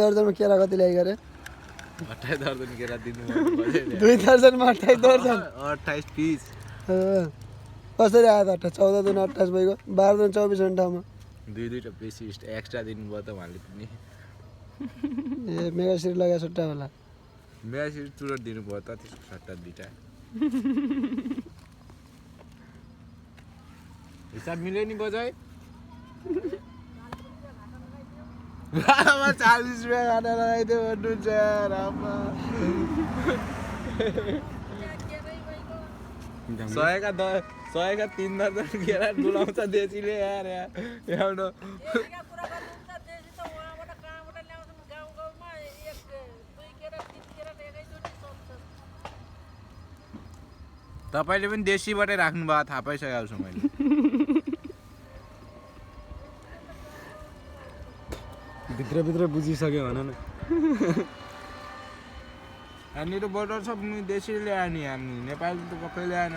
दर्जनमा केरा कति ल्याइ गरे 28 दर्जन केरा दिनु 2 दर्जनमा 28 दर्जन 28 पिस कसरी आयो त 14 दिन 28 भइगयो 12 दिन 24 घण्टामा दुईटा पिस एक्स्ट्रा दिनुभयो त उहाँले पनि ए मेगाश्री लगा सट्टा होला मेगाश्री तुरन्त दिनुभयो त त्यसको सट्टा दुईटा हिसाब मिल्यो नि बजाइ 40 रुपियाँ खाना लगाइदियो भन्नुहुन्छ यार आमा 100 का 3 दर्जन केरा डुलाउँछ देशीले यार एउटा तपाईले पनि देशीबाटै राख्नु भयो थाहा पाइसकेको छु मैले भित्र बुझिसक्यो भन न हामीहरू बोर्डर सब देशी ल्यायो नि हामी नेपाली त पक्कै ल्याएन